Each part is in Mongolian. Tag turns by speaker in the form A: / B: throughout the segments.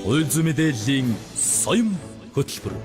A: Буй зүйн мэдээллийн соём хөтөлбөр.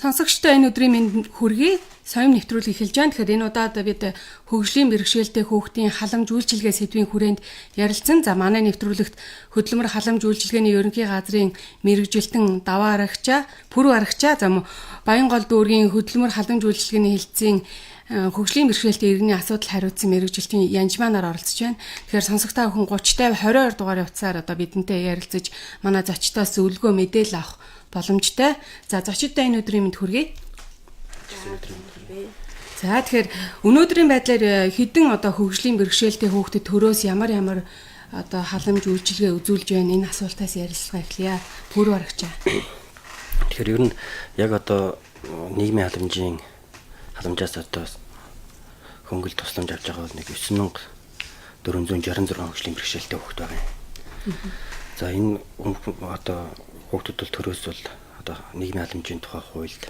B: Сонсогчдоо энэ өдрийн мэнд хүргэе. Соём нэвтрүүлэг эхэлж байна. Тэгэхээр энэ удаад бид хөгжлийн бэрхшээлтэй хүүхдийн халамж үйлчилгээ сэдвийн хүрээнд ярилцсан. За манай нэвтрүүлэгт хөдөлмөр халамж үйлчилгээний ерөнхий газрын мэргэжилтэн Даваа Арагчаа, Пүрв Арагчаа, за мөн Баянгол дүүргийн хөдөлмөр халамж үйлчилгээний хэлтсийн хөгжлийн бэрхшээлтэй иргэний асуудал хариуцсан мэргэжилтэн Янжманаар оролцож байна. Тэгэхээр сонсогч та бүхэн 30 50 22 дугаар утсаар одоо бидэнтэй ярилцаж манай зочдоос зөвлөгөө мэдээлэл авах боломжтой. За зочидтой энэ өдрийн мэнд хүргэе. За тэгэхээр өнөөдрийн байдлаар хэдэн одоо хөгжлийн бэрхшээлтэй хүүхдэд төрөөс ямар ямар одоо халамж үйлчилгээ үзүүлж байна, энэ асуултаас ярилцлага эхлэе. Пүрв Арагчаа.
C: Тэгэхээр ер нь яг одоо нийгмийн халамжаас одоо хөнгөл тусламж авч байгаа бол нэг 9466 хөгжлийн бэрхшээлтэй хүүхд байгаа юм. За энэ одоо хүүхдүүд бол төрөөс бол одоо нийгмийн халамжийн тухай хуульд,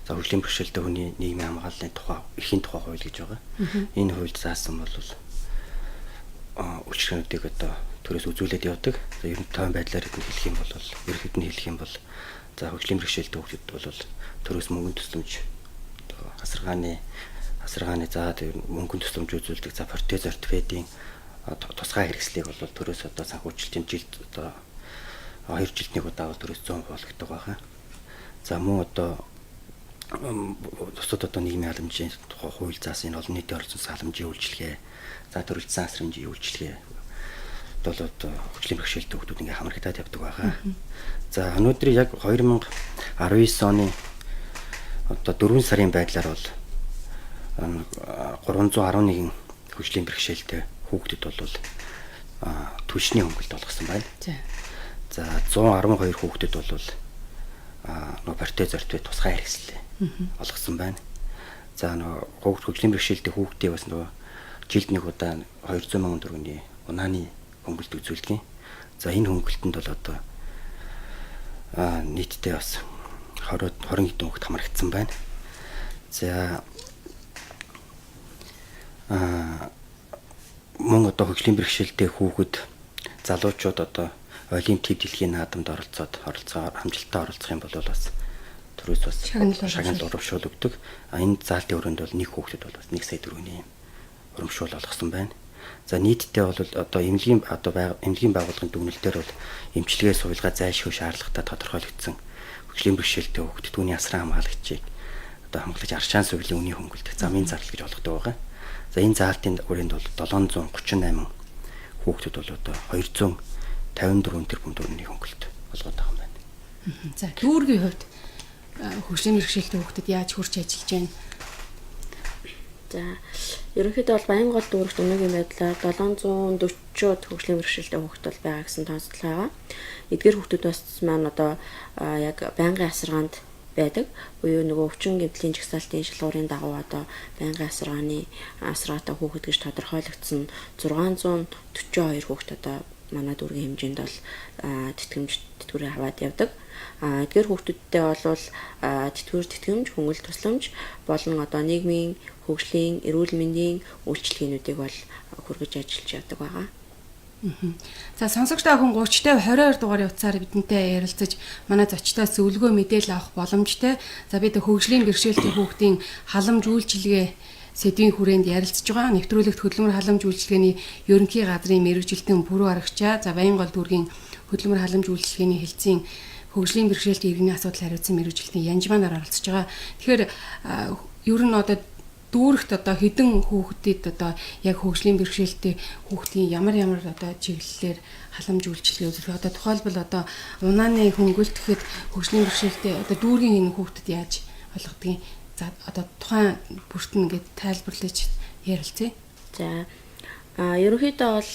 C: за хөгжлийн бэрхшээлтэй хүний нийгмийн хамгааллын тухай эрхийн тухай хууль гэж байгаа. Энэ хуульд заасан бол үйлчилгээнүүдийг одоо төрөөс үзүүлээд явдаг. За ер нь тоон байдлаар хэлэх юм бол ерөнхийд нь хэлэх юм бол за хөгжлийн бэрхшээлтэй хүүхдүүд бол төрөөс мөнгөн тусламж одоо асаргааны за тэр мөнгөн тусламж үзүүлдэг, за протез ортопедийн тусгай хэрэгслийг бол төрөөс одоо санхүүжилтийн жилд одоо 2 жилд нэг удаа бол төрөөс 100% олгодог байгаа. За мөн одоо бусад одоо нийгмийн халамжийн тухай хууль заасан энэ олон нийтийн оролцсон халамжийн үйлчилгээ, за төрөлдсөн асрамжийн үйлчилгээ бол одоо хөгжлийн бэрхшээлтэй хүүхдүүд ингээ хамрагдаад явдаг байгаа. За өнөөдөр яг 2019 оны одоо 4 сарын байдлаар бол 311 хөгжлийн бэрхшээлтэй хүүхдэд бол түлшний хөнгөлт олгосон байна. За 112 хүүхдэд бол нөгөө протез ортопед тусгай хэрэгслээ олгосон байна. За нөгөө хөгжлийн бэрхшээлтэй хүүхдийг бас нөгөө жилд нэг удаа 200 мянган төгрөгийн унааны хөнгөлт үзүүлдэг. За энэ хөнгөлтөнд бол одоо нийтдээ бас 20 хэдэн хүүхд хамрагдсан байна. За мөн одоо хөгжлийн бэрхшээлтэй хүүхэд залуучууд одоо Олимп төв дэлхийн наадамд оролцоод хамжилтаа оролцох юм бол бас төрөөс бас шагнал урамшуул өгдөг. А энэ заалтын өрөөнд бол нэг хүүхдэд бол бас 1 сая төгрөгийн урамшуул олгосон байна. За нийтдээ бол одоо эмнэлгийн одоо эмнэлгийн байгууллагын дүгнэлтээр бол эмчилгээ сувилгаа зайлшгүй шаардлагатай тодорхойлогдсон хөгжлийн бэрхшээлтэй хүүхдэд түүний асран хамгаалагчийг одоо хамгаалж аршаан сувилын үнийн хөнгөлт замын зардал гэж олгодог байгаа. За энэ заалтын өрөөнд бол 738 хүүхдэд бол одоо 254 тэрбум төгрөгийн хөнгөлт олгоод байгаа юм байна.
B: За дүүргийн хувьд хөгжлийн бэрхшээлтэй хүүхдэд яаж хүрч ажиллаж байна?
D: За ерөнхийдөө бол Баянгол дүүрэгт өнөөгийн байдлаар 740-од хөгжлийн бэрхшээлтэй хүүхд бол байгаа гэсэн тооцоолол байгаа. Эдгээр хүүхдүүд бас маань одоо яг байнгын асаргаанд байдаг. Буюу нөгөө өвчин гэмтлийн жагсаалтын шалгуурын дагуу одоо байнгын асаргааны асаргаатай хүүхэд гэж тодорхойлогдсон 642 хүүхэд одоо манай дүүргийн хэмжээнд бол тэтгэмж тэтгэврээ аваад явдаг. Эдгээр хүүхдүүдтэй бол тэтгэвэр тэтгэмж, хөнгөл тусламж болон одоо нийгмийн хөгжлийн, эрүүл мэндийн үйлчилгээнүүдийг бол хүргэж ажиллаж явдаг байгаа.
B: За сонсогч та бүхэн 30 50 22 дугаарын утсаар бидэнтэй ярилцаж манай зочдоос зөвлөгөө мэдээлэл авах боломжтой. За бид хөгжлийн бэрхшээлтэй хүүхдийн халамж үйлчилгээ сэдвийн хүрээнд ярилцж байгаа. Нэвтрүүлэгт хөдөлмөр халамж үйлчилгээний ерөнхий газрын мэргэжилтэн Пүрв Арагчаа, за Баянгол дүүргийн хөдөлмөр халамж үйлчилгээний хэлтсийн хөгжлийн бэрхшээлтэй иргэний асуудал хариуцсан мэргэжилтэн Янжманаар оролцож байгаа. Тэгэхээр ер нь одоо дүүрэгт одоо хэдэн хүүхдэд одоо яг хөгжлийн бэрхшээлтэй хүүхдийн ямар ямар одоо чиглэлээр халамж үйлчилгээ үзүүлэх. Одоо тухайлбал одоо унааны хөнгөлт гэхэд хөгжлийн бэрхшээлтэй одоо дүүргийн энэ хүүхдэд яаж олгодгийг за одоо тухайн бүрт нь ингээд тайлбарлаж ярилцъя.
D: За ерөнхийдөө бол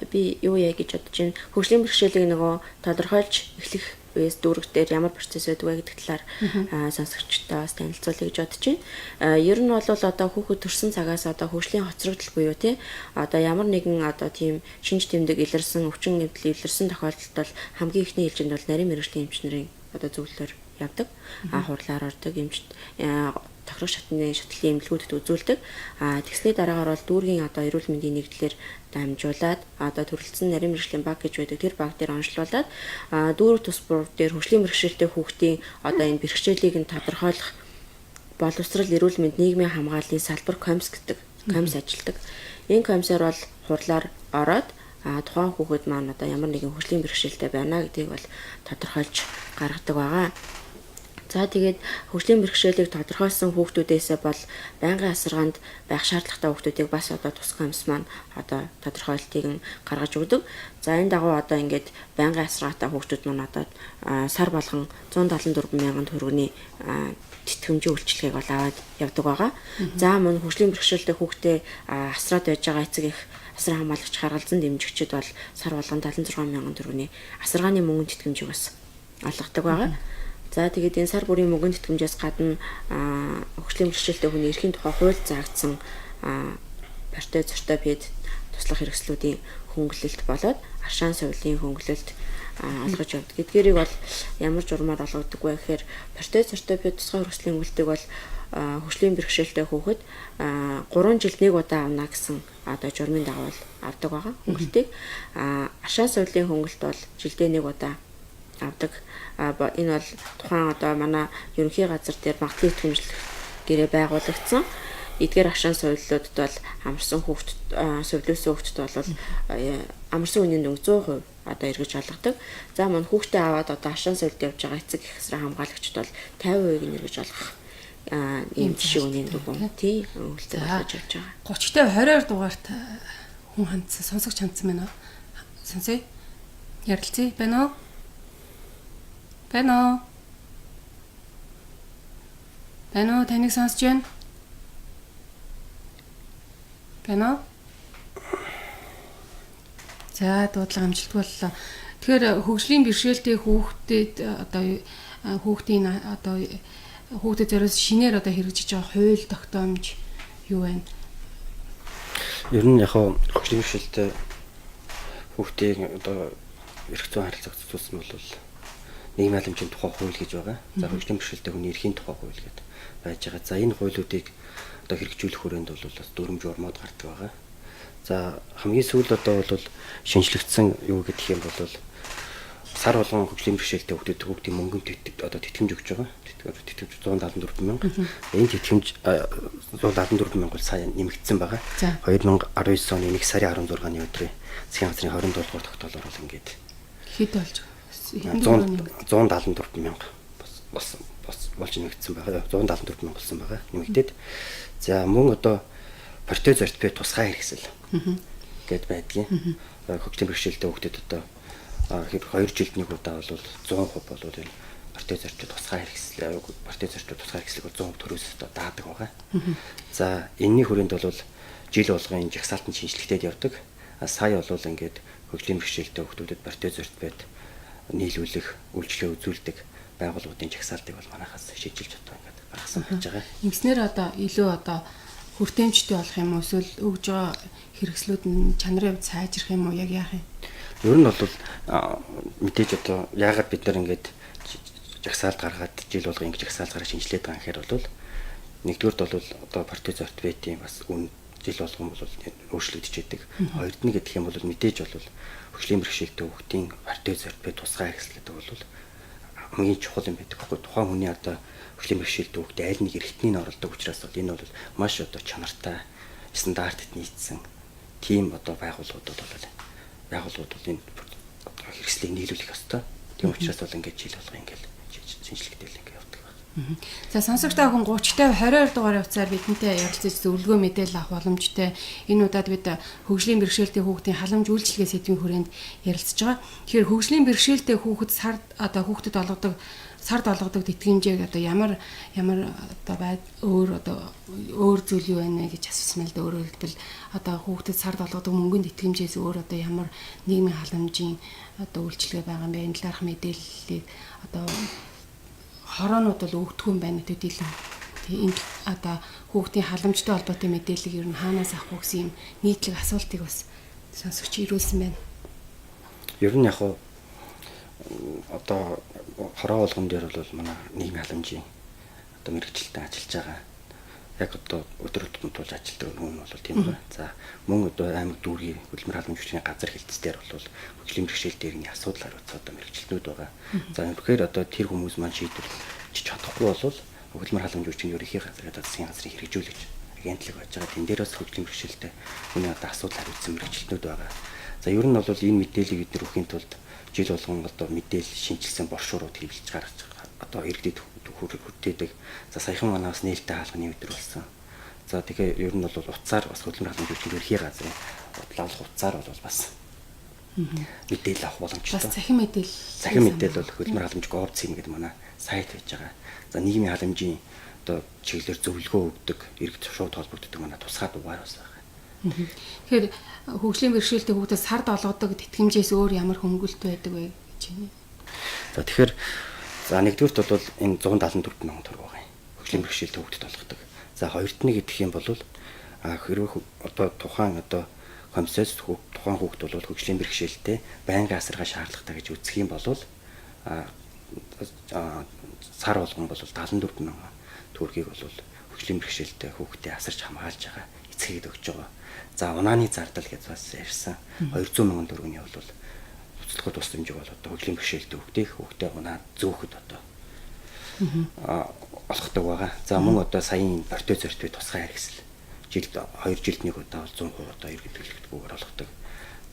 D: би юу яа гэж бодож байна. Хөгжлийн бэрхшээлийг нөгөө тодорхойлж эхлэх үеэс дүүрэг дээр ямар процесс байдаг вэ гэдэг талаар сонсогчдоо бас танилцуулъя гэж бодож байна. Ер нь бол одоо хүүхэд төрсэн цагаас одоо хөгжлийн хоцрогдол буюу тий одоо ямар нэгэн одоо тийм шинж тэмдэг илэрсэн, өвчин гэмтэл илэрсэн тохиолдолд бол хамгийн эхний ээлжинд бол нарийн мэргэжлийн эмч нарын одоо зөвлөлөөр явдаг. Хурлаар ордог эмч тохирох шатны шатлалын эмнэлгүүдэд үзүүлдэг. Тэгсний дараагаар бол дүүргийн одоо эрүүл мэндийн нэгдлэр дамжуулаад одоо төрөлцсөн нарийн мэргэжлийн баг гэж байдаг. Тэр баг дээр онцлуулад дүүрэг тус бүр дээр хөгжлийн бэрхшээлтэй хүүхдийн одоо энэ бэрхшээлийг нь тодорхойлох боловсрал эрүүл мэнд нийгмийн хамгааллын салбар комс гэдэг комс ажилладаг. Энэ комсоор бол хурлаар ороод тухайн хүүхэд маань одоо ямар нэгэн хөгжлийн бэрхшээлтэй байна гэдгийг бол тодорхойлж гаргадаг байгаа. За тэгээд хөгжлийн бэрхшээлийг тодорхойлсон хүүхдүүдээсээ бол байнгын асаргаанд байх шаардлагатай хүүхдүүдийг бас одоо тус комисс маань одоо тодорхойлтыг нь гаргаж өгдөг. За энэ дагуу одоо ингээд байнгын асаргаатай хүүхдүүд маань одоо сар болгон 174 мянган төгрөгийн тэтгэмжийн үйлчилгээг бол аваад явдаг байгаа. За мөн хөгжлийн бэрхшээлтэй хүүхдээ асраад байж байгаа эцэг их асран хамгаалагч харгалзан дэмжигчид бол сар болгон 76 мянган төгрөгийн асаргааны мөнгөн тэтгэмжийг бас олгодог байгаа. За тэгээд энэ сар бүрийн мөнгөн тэтгэмжээс гадна хөгжлийн бэрхшээлтэй хүний эрхийн тухай хууль заагдсан протез, ортопед туслах хэрэгслүүдийн хөнгөлөлт болоод аршаан сувилын хөнгөлөлт олгож явдаг. Эдгээрийг бол ямар журмаар олгодог вэ гэхээр протез, ортопед тусгай хэрэгслийн хөнгөлтийг бол хөгжлийн бэрхшээлтэй хүүхэд 3 жилд нэг удаа авна гэсэн одоо журмын дагуу авдаг байгаа хөнгөлтийг. Аршаан сувилын хөнгөлт бол жилдээ нэг удаа авдаг. Энэ бол тухайн одоо манай ерөнхий газар дээр магадлан итгэмжлэх гэрээ байгуулагдсан. Эдгээр агшаан сувиллуудад бол амарсан хүүхд сувилуулсан хүүхдэд бол амарсан үнийн дүнг 100% одоо эргэж олгодог. За мөн хүүхдээ аваад одоо агшаан сувилд явж байгаа эцэг их эсрэг хамгаалагчид бол 50%-ийг нь эргэж олгох ийм жишээ үнийн дүн тий хөнгөлтөд олгож явж байгаа.
B: 30 50 22 дугаарт хүн хандсан, сонсогч хандсан байна уу? Сонсъё. Ярилцъя байна уу? Байна уу? Байна уу? Таныг сонсож байна? Байна уу? За дуудлага амжилтгүй боллоо. Тэгэхээр хөгжлийн бэрхшээлтэй хүүхдэд одоо хүүхдийн одоо хүүхдэд зориулсан шинээр одоо хэрэгжиж байгаа хууль тогтоомж юу байна?
C: Ер нь яг хөгжлийн бэрхшээлтэй хүүхдийн одоо эрх зүйн харилцааг зохицуулсан бол нийгмийн халамжийн тухай хууль гэж байгаа. За хөгжлийн бэрхшээлтэй хүний эрхийн тухай хууль гэдэг байж байгаа. За энэ хуулиудыг одоо хэрэгжүүлэх хүрээнд бол бас дүрм журмууд гардаг байгаа. За хамгийн сүүлд одоо бол шинжлэгдсэн юу гэдэг юм бол сар болгон хөгжлийн бэрхшээлтэй хүүхдэд хүүхдийн мөнгөнд одоо тэтгэмж өгч байгаа. Тэтгэмж 174 мянга. Энэ тэтгэмж 174 мянга бол сая нэмэгдсэн байгаа. 2019 оны 1 сарын 16-ны өдрийн засгийн газрын 27 дугаар тогтоолоор бол ингээд
B: хэд болж
C: 174 мянга болсон болж нэмэгдсэн байгаа. 174 мянга болсон байгаа. Нэмэгдээд за мөн одоо протез ортопед тусгай хэрэгсэл гэд байдгийн. Хөгжлийн бэрхшээлтэй хүүхдэд одоо 2 жилд нэг удаа бол 100% бол энэ протез ортопед тусгай хэрэгсэл, протез ортопед тусгай хэрэгслийг бол 100% төрөөс одоо даадаг байгаа. За энэний хүрээнд бол жил болгон энэ жагсаалтанд шинжлэхтэд явдаг. Сая бол ингээд хөгжлийн бэрхшээлтэй хүүхдүүдэд протез ортопед нийлүүлэх, үйлчлэгээ үзүүлдэг байгууллагуудын жагсаалтыг бол манайхаас шийдэлж одоо ингээд гаргасан байж байгаа.
B: Ингэснээр одоо илүү одоо хүртээмжтэй болох юм уу эсвэл өгж байгаа хэрэгслүүд нь чанарын хувьд сайжрах юм уу, яг яах юм?
C: Ер нь бол мэдээж одоо яагаад бид нар ингээд жагсаалт гаргаад жил болго ингэж жагсаалт гаргаж шинжилээд байгаа юм гэхээр бол нэгдүгээрт бол одоо протез ортопедийн бас үн жил болгон бол өөрчлөгдөж байдаг. Хоёрд нь гэдэг юм бол мэдээж бол хөгжлийн бэрхшээлтэй хүүхдийн протез ортопед тусгай хэрэгсэл гэдэг бол хамгийн чухал юм байдаг. Тэгэхгүй тухайн хүний одоо хөгжлийн бэрхшээлтэй хүүхдээ аль нэг эрхтнийг нь оролдог учраас бол энэ бол маш одоо чанартай стандартад нийцсэн тийм одоо байгууллагууд бол энэ одоо хэрэгслийг нийлүүлэх ёстой. Тийм учраас бол ингээд жил болго ингээд шинжилгээтэй ингээд явдаг байна.
B: За сонсогч та бүхэн 30 50 22 дугаарын утсаар бидэнтэй ярилцаж зөвлөгөө мэдээлэл авах боломжтой. Энэ удаад бид хөгжлийн бэрхшээлтэй хүүхдийн халамж үйлчилгээ сэдвийн хүрээнд ярилцж байгаа. Тэгэхээр хөгжлийн бэрхшээлтэй хүүхэд сар одоо хүүхдэд олгодог сард олгодог тэтгэмжийг одоо ямар ямар одоо бай өөр одоо өөр зүйл юу байна вэ гэж асуусан мэл дээ. Өөрөөр хэлбэл одоо хүүхдэд сард олгодог мөнгөний тэтгэмжээс өөр одоо ямар нийгмийн халамжийн одоо үйлчилгээ байгаа юм бэ? Энэ талаарх мэдээллийг одоо хороонууд бол өгдөг юм байна төдийлөн. Тэгээ энэ одоо хүүхдийн халамжтай холбоотой мэдээллийг ер нь хаанаас авах вэ гэсэн юм нийтлэг асуултыг бас сонсогч ирүүлсэн байна.
C: Ер нь яг одоо хороо болгон дээр бол манай нийгмийн халамжийн одоо мэргэжилтэн ажиллаж байгаа. Яг одоо өдөр тутмын тулж ажилладаг хүн бол тийм байна. За мөн одоо аймаг дүүргийн хөдөлмөр халамж хүчний газар хэлцээр бол хөгжлийн бэрхшээл дээрний асуудал хариуцсан одоо мэргэжилтнүүд байгаа. За үнэхээр одоо тэр хүмүүс маань шийдвэрлэж чадахгүй бол хөдөлмөр халамж хүчний ерөнхий газар гэдэг засгийн газрын хэрэгжүүлэгч агентлаг байж байгаа. Тэн дээр бас хөгжлийн бэрхшээлтэй хүний одоо асуудал хариуцсан мэргэжилтнүүд байгаа. За ер нь бол энэ мэдээллийг бид нар өгөхийн тулд жил болгон одоо мэдээлэл шинжилсэн брошюрууд хэвлэж гаргаж одоо иргэдэд хүртээдэг. За саяхан манай бас нээлттэй хаалганы өдөр болсон. За тэгэхээр ер нь бол утсаар бас хөдөлмөр халамж хүчний ерхий газрын бодлого утсаар бол бас мэдээлэл авах боломжтой.
B: Бас цахим мэдээлэл.
C: Цахим мэдээлэл бол хөдөлмөр халамж gov.cm гэдэг манай сайт байж байгаа. За нийгмийн халамжийн одоо чиглэлээр зөвлөгөө өгдөг, иргэд шууд холбогддог манай тусгай дугаар бас байна.
B: Тэгэхээр хөгжлийн бэрхшээлтэй хүүхдэд сард олгодог тэтгэмжээс өөр ямар хөнгөлт байдаг вэ гэж байна.
C: За тэгэхээр за нэгдүгüрт бол энэ 174 мянган төгрөг байгаа юм. Хөгжлийн бэрхшээлтэй хүүхдэд олгодог. За хоёрт нь гэдэг юм бол хэрвээ одоо тухайн одоо комиссоос тухайн хүүхд бол хөгжлийн бэрхшээлтэй байнгын асаргаа шаардлагатай гэж үзэх юм бол сар болгон бол 74 мянган төгрөгийг бол хөгжлийн бэрхшээлтэй хүүхдэд асарч хамгаалж байгаа эцгээд өгч байгаа. За унааны зардал гэж бас ярьсан. 200 мянган төгрөгийн бол цэцлэхүү тусламжийг бол одоо хөгжлийн бэрхшээлтэй хүүхдийг хүүхдээ унаа зөөхөд одоо олгодог байгаа. За мөн одоо саяын бортой зөртөй тусгай хэрэгсэл жилд 2 жилд нэг удаа бол 100% одоо иргэд төлөгдгүүгээр олгодог.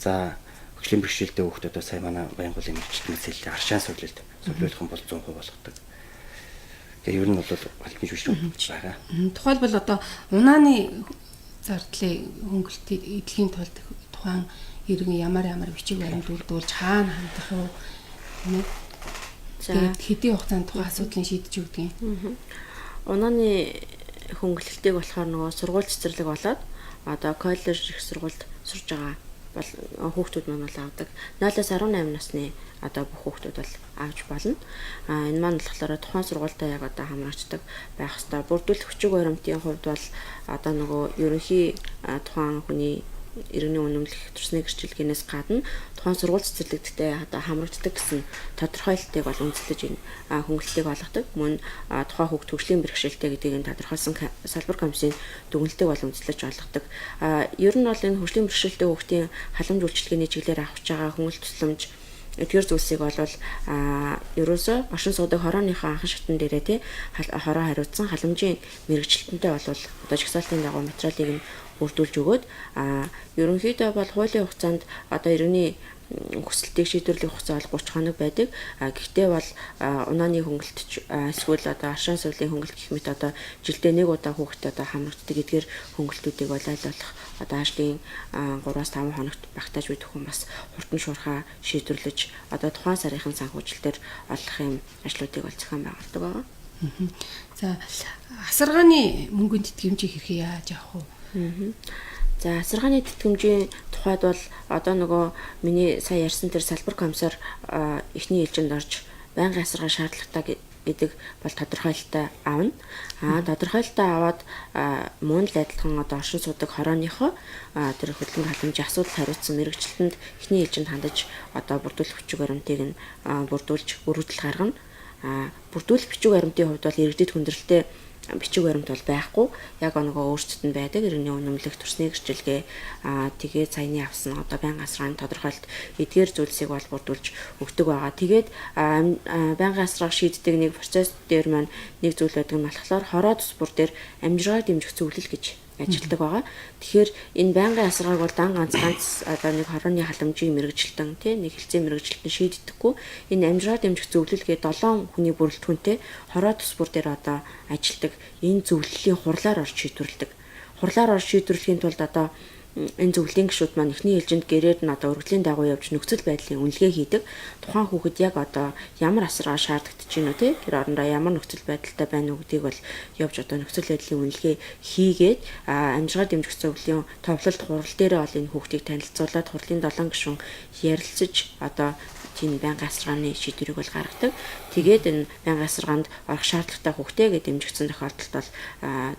C: За хөгжлийн бэрхшээлтэй хүүхд одоо сая манай Баянголын мэргэжилтний цэллээ аршаан суглалд суглуулах юм бол 100% болгодог. Тэгээ ер нь бол албан шүшрүүд байгаа.
B: Тухайлбал одоо унааны зардлыг хөнгөлтийг эдлэхийн тулд тухайн иргэн ямар ямар бичиг баримт үлдүүлж хаана хандах вэ? Тийм ээ. За хэдийн хугацаанд тухайн асуудлыг шийдэж өгдөг юм.
D: Унааны хөнгөлөлтийг болохоор нөгөө сургууль цэцэрлэг болоод одоо коллеж их сургуульд сурж байгаа бол хүүхдүүд маань бол авдаг. 0-аас 18 насны одоо бүх хүүхдүүд бол авч болно. А энэ маань болохоор тухайн сургуультай яг одоо хамрагддаг байх ёстой. Бүрдүүлэх хүчиг баримтын хувьд бол одоо нөгөө ерөнхий тухайн хүний иргэний үнэмлэх төрсний гэрчилгээнээс гадна тухайн сургууль цэцэрлэгтээ одоо хамрагддаг гэсэн тодорхойлолтыг бол үндэслэж энэ хөнгөлөлтийг олгодог. Мөн тухайн хүүхд хөгжлийн бэрхшээлтэй гэдгийг энэ тодорхойлсон салбар комиссийн дүгнэлтийг бол үндэслэж олгодог. Ер нь бол энэ хөгжлийн бэрхшээлтэй хүүхдийн халамж үйлчилгээний чиглэлээр авах гэж байгаа хөнгөлөлт тусламж эдгээр зүйлсийг бол ерөөсөө оршин суудаг хорооныхоо анхан шатн дээрээ тий хороо хариуцсан халамжийн мэрэгчлэнтэй бол одоо жагсаалтын дагуу материалыг нь бүрдүүлж өгөөд ерөнхийдөө бол хуулийн хугацаанд одоо иргэний хүсэлтийг шийдвэрлэх хугацаа бол 30 хоног байдаг. Гэхдээ бол унааны хөнгөлт эсвэл одоо аршаан сувлын хөнгөлт гэх мэт одоо жилдээ нэг удаа хүүхдэд одоо хамрагддаг эдгээр хөнгөлтүүдийг бол аль болох одоо ажлын 3-5 хоногт багтааж буй хүн бас хурдан шуурхаа шийдвэрлэж одоо тухайн сарынхын санхүүжилтээр олох юм ажлуудыг бол зохион байгуулдаг байгаа.
B: За асаргааны мөнгөнд тэтгэмжийг хэрхэн яаж авах вэ?
D: За асаргааны тэтгэмжийн тухайд бол одоо нөгөө миний сая ярьсан тэр салбар комиссар эхний ээлжинд орж байнгын асаргаа шаардлагатай гэдэг бол тодорхойлолтой авна. Тодорхойлолтой аваад мөн л адилхан одоо оршин суудаг хорооныхоо тэр хөдөлмөр халамжийн асуудал хариуцсан мэрэгчлэнтэнд эхний ээлжинд хандаж одоо бүрдүүлэх хүчиг баримтыг нь бүрдүүлж өргөдөл гаргана. Бүрдүүлэх бичиг баримтын хувьд бол иргэдэд хүндрэлтэй бичиг баримт бол байхгүй. Яг нөгөө өөрсдөд нь байдаг иргэний үнэмлэх төрсний гэрчилгээ тэгээд саяны авсан одоо байнгын асаргааны тодорхойлолт эдгээр зүйлсийг бол бүрдүүлж өгдөг байгаа. Тэгээд байнгын асаргааг шийддэг нэг процесс дээр маань нэг зүйл байдаг нь болохоор хороо тус бүр дээр амжиргааг дэмжих зөвлөл гэж ажилладаг байгаа. Тэгэхээр энэ байнгын асаргааг бол дан ганц одоо нэг хорооны халамжийн мэрэгжилтэн тий нэг хэлцээ мэрэгжилтэн шийддэггүй. Энэ амжиргаа дэмжих зөвлөл гээд 7 хүний бүрэлдэхүүнтэй хороо тус бүр дээр одоо ажилладаг энэ зөвлөлийн хурлаар орж шийдвэрлэдэг. Хурлаар орж шийдвэрлэхийн тулд одоо Энэ зөвлөлийн гишүүд маань эхний ээлжинд гэрээр нь одоо өргөдлийн дагуу явж нөхцөл байдлын үнэлгээ хийдэг. Тухайн хүүхэд яг одоо ямар асаргаа шаардлагатай ч юм уу те, гэр орондоо ямар нөхцөл байдалтай байна уу гэдгийг бол явж одоо нөхцөл байдлын үнэлгээ хийгээд, амжиргаа дэмжих зөвлөлийн товлолт хурал дээрээ бол энэ хүүхдийг танилцуулаад хурлын 7 гишүүн ярилцаж одоо тийм байнгын асаргааны шийдвэрийг бол гаргадаг. Тэгээд энэ байнгын асаргаанд орох шаардлагатай хүүхдээ гэж дэмжигдсэн тохиолдолд бол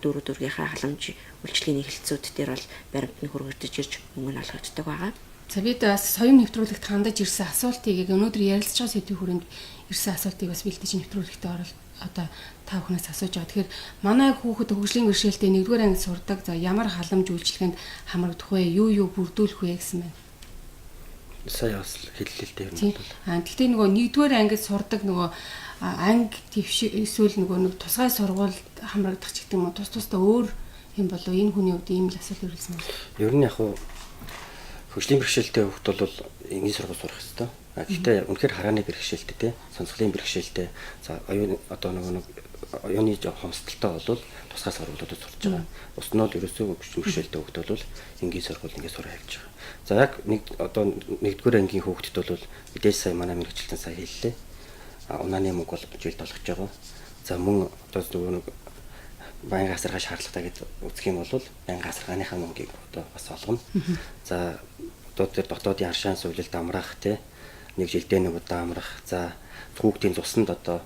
D: дүүрэг дүүргийнхаа халамж үйлчилгээний хэлтсүүд дээр бол баримт нь хүргэгдэж ирж мөнгө нь олгогддог байгаа.
B: За, бид бас соём нэвтрүүлэгт хандаж ирсэн асуултыг яг өнөөдөр ярилцж байгаа сэдвийн хүрээнд ирсэн асуултыг бас бэлдэж нэвтрүүлэгтээ орол одоо та бүхнээс асууж байгаа. Тэгэхээр манай хүүхэд хөгжлийн бэрхшээлтэй 1-р ангид сурдаг. За, ямар халамж үйлчилгээнд хамрагдах вэ? Юу юу бүрдүүлэх вэ гэсэн байна.
C: Сая бас хэллээ л дээ ер нь бол.
B: Гэхдээ нөгөө 1-р ангид сурдаг нөгөө анги твш эсвэл нөгөө нэг тусгай сургуульд хамрагдах ч гэдэг юм уу, тус тусдаа өөр юм болов, энэ хүний хувьд ийм л асуулт ирүүлсэн байна.
C: Ер нь яг хуу хөгжлийн бэрхшээлтэй хүүхд бол энгийн сургууль сурах ёстой. Гэхдээ үнэхээр харааны бэрхшээлтэй те, сонсголын бэрхшээлтэй, за оюун одоо нөгөө нэг оюуны хомсдолтой бол тусгай сургуулиудад сурч байгаа. Бус нь бол ерөөсөө хөгжлийн бэрхшээлтэй хүүхд бол энгийн сургууль ингээд сурах явж байгаа. За, яг нэг одоо 1-р ангийн хүүхдэд бол мэдээж сая манай мэргэжилтэн сая хэллээ. Унааны мөнгө бол жилд олгож байгаа. За, мөн одоо нөгөө нэг байнгын асаргаа шаардлагатай гэж үзэх юм бол байнгын асаргааныхаа мөнгийг одоо бас олгоно. За, одоо тэр дотоодын аршаан сувилалд амрах те, нэг жилдээ нэг удаа амрах. За, хүүхдийн цуснд одоо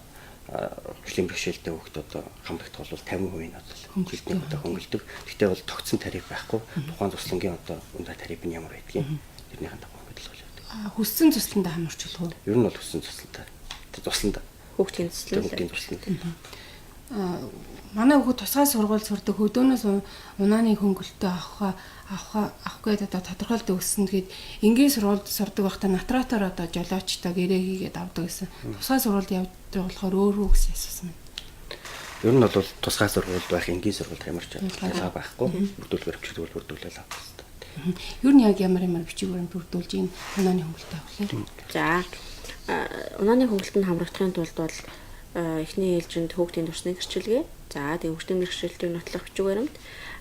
C: хөгжлийн бэрхшээлтэй хүүхд одоо хамрагдах бол 50% нь бол жилд нэг удаа хөнгөлдөг. Гэхдээ бол тогтсон тариф байхгүй. Тухайн туслангийн одоо өндөр тариф нь ямар байдгийг тэрнийхэн дагуу хөнгөлөл явдаг.
B: Хүссэн тусландаа хамарч болох уу?
C: Ер нь бол хүссэн тусландаа. Тусланд.
D: Хүүхдийн тусланд.
C: Хүүхдийн тусланд.
B: Манай хүүхэд тусгай сургууль сурдаг, хөдөөнөөс унааны хөнгөлөлтөө авах гээд одоо тодорхойлт өгсөн. Тэгээд энгийн сургуульд сурдаг байхдаа натратор одоо жолоочтой гэрээ хийгээд авдаг гэсэн. Тусгай сургуульд явдаг болохоор өөр үү гэсэн асуусан байна.
C: Ер нь бол тусгай сургуульд байх, энгийн сургуульд ямар ч ялгаа байхгүй. Бүрдүүлгээр бичиг бүрдүүлэл авах хэрэгтэй.
B: Ер нь яг ямар ямар бичиг баримт бүрдүүлж энэ унааны хөнгөлөлтөө авах вэ?
D: За, унааны хөнгөлөлтөнд хамрагдахын тулд бол эхний ээлжинд хүүхдийн төрсний гэрчилгээ, за тэгээ хүүхдийн бэрхшээлтийг нотлох бичиг баримт,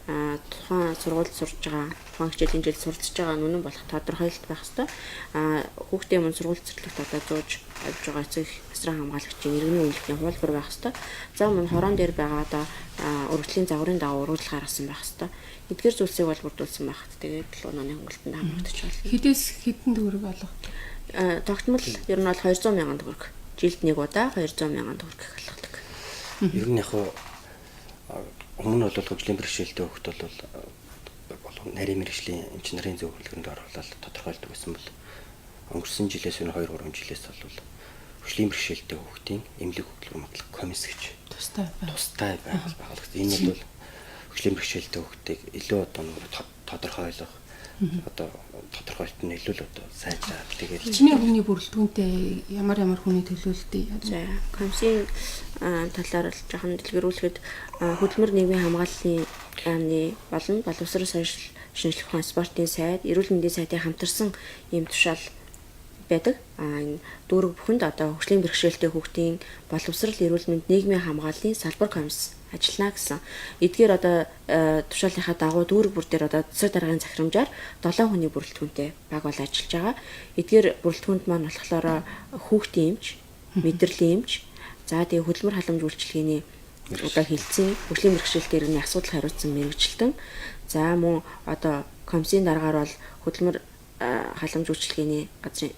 D: тухайн сургуульд сурж байгаа, тухайн хичээлийн жил суралцж байгаа нүнэн болох тодорхойлолт байх ёстой. Хүүхдийн өмнө сургууль цэцэрлэгт одоо зууж авж байгаа эцэг асран хамгаалагчийн иргэний үнэлгэний хуулбар байх ёстой. За, мөн хорон дээр байгаа одоо өргөдлийн загварын дагуу ургуулал гаргасан байх ёстой. Эдгээр зүйлсийг бол бүрдүүлсэн байхад тэгээд л унааны хөнгөлөлтөнд хамрагдаж болно.
B: Хэдээс хэдэн төгрөг олгох?
D: Тогтмол ер нь бол 200 мянган төгрөг. Жилд нэг удаа 200 мянган төгрөг олгодог.
C: Ер нь яг өмнө нь бол хөгжлийн бэрхшээлтэй хүүхд бол нарийн мэргэжлийн эмч нарын зөвлөгөөнд оруулаад тодорхойлдог байсан бол өнгөрсөн жилээс энэ 2 3 жилээс бол хөгжлийн бэрхшээлтэй хүүхдийн эмнэлэг хөтөлбөр матлах комисс гэж
B: тустай
C: тустай байгуулагдсан. Энэ бол хөгжлийн бэрхшээлтэй хүүхдийг илүү одоо нэг тодорхойлох, одоо тодорхойлолт нь илүү л одоо сайжраад тэгээд
B: хичнээн хүний бүрэлдэхүүнтэй, ямар ямар хүний төлөөлөлттэй?
D: За, комиссийн талаар л жоохон дэлгэрүүлэхэд хөдөлмөр нийгмийн хамгааллын яамны болон боловсрол соёл шинжлэх ухаан спортын сайд, эрүүл мэндийн сайдын хамтарсан ийм тушаал байдаг. Энэ дүүрэг бүхэнд одоо хөгжлийн бэрхшээлтэй хүүхдийн боловсрол, эрүүл мэнд, нийгмийн хамгааллын салбар комисс ажиллана гэсэн. Эдгээр одоо тушаалынхаа дагуу дүүрэг бүр дээр одоо засаг даргын захирамжаар 7 хүний бүрэлдэхүүнтэй баг бол ажиллаж байгаа. Эдгээр бүрэлдэхүүнд маань болохоор хүүхдийн эмч, мэдрэлийн эмч, за тэгээ хөдөлмөр халамж үйлчилгээний одоо хилцэн хөгжлийн бэрхшээлтэй иргэний асуудал хариуцсан мэргэжилтэн, за мөн одоо комиссийн даргаар бол хөдөлмөр халамж үйлчилгээний газрын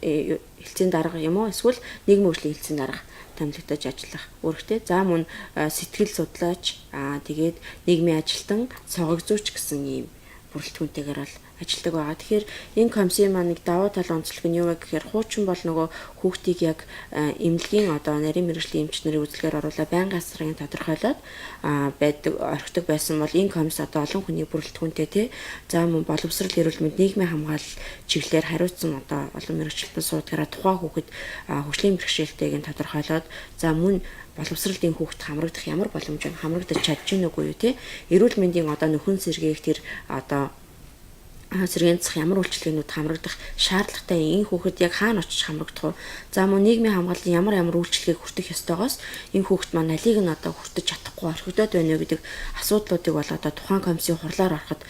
D: хэлтсийн дарга юм уу эсвэл нийгмийн хөгжлийн хэлтсийн дарга томилогдож ажиллах үүрэгтэй. За, мөн сэтгэл судлаач, тэгээд нийгмийн ажилтан, цогог зүйч гэсэн ийм бүрэлдэхүүнтэйгээр бол ажилладаг байгаа. Тэгэхээр энэ комиссийн маань нэг давуу тал, онцлог нь юу вэ гэхээр хуучин бол нөгөө хүүхдийг яг эмнэлгийн одоо нарийн мэргэжлийн эмч нарын үзлэгээр оруулаад байнгын асрагыг тодорхойлоод байдаг, орхидог байсан бол энэ комисс одоо олон хүний бүрэлдэхүүнтэй тий. За, мөн боловсрол, эрүүл мэнд, нийгмийн хамгаалал чиглэлээр хариуцсан одоо олон мэргэжилтэн суудгаараа тухайн хүүхэд хөгжлийн бэрхшээлтэйг нь тодорхойлоод, за мөн боловсролд энэ хүүхэд хамрагдах ямар боломж байна, хамрагдаж чадж гин үгүй юу те, эрүүл мэндийн одоо нөхөн сэргээх тэр одоо сэргээн засах ямар үйлчилгээнүүд хамрагдах шаардлагатай, энэ хүүхэд яг хаана очиж хамрагдах вэ? За, мөн нийгмийн хамгааллын ямар ямар үйлчилгээг хүртэх ёстойгоос энэ хүүхэд маань алийг нь одоо хүртэж чадахгүй орхигдоод байна вэ гэдэг асуудлуудыг бол одоо тухайн комиссийн хурлаар ороход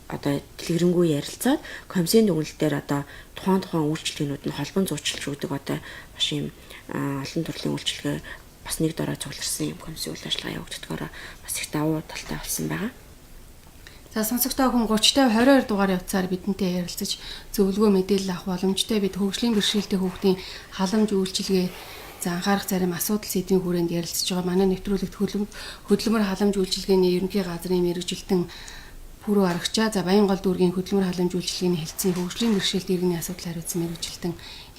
D: одоо дэлгэрэнгүй ярилцаад комиссийн дүгнэлт дээр одоо тухайн үйлчилгээнүүд нь холбон зуучлж өгдөг одоо маш юм олон төрлийн үйлчилгээ бас нэг дорой цугларсан юм комиссийн үйл ажиллагаа явагддгаараа бас их давуу талтай болсон байгаа.
B: За сонсогчдоо хүн 30 50 22 дугаарын утсаар бидэнтэй ярилцаж зөвлөгөө мэдээлэл авах боломжтой. Бид хөгжлийн бэрхшээлтэй хүүхдийн халамж үйлчилгээ за анхаарах зарим асуудал сэдвийн хүрээнд ярилцаж байгаа. Манай нэвтрүүлэгт хөдөлмөр халамж үйлчилгээний ерөнхий газрын мэргэжилтэн Пүрүү Арагчаа, за Баянгол дүүргийн хөдөлмөр халамж үйлчилгээний хэлтсийн хөгжлийн бэрхшээлт иргэний асуудал хариуцсан мэргэжилтэн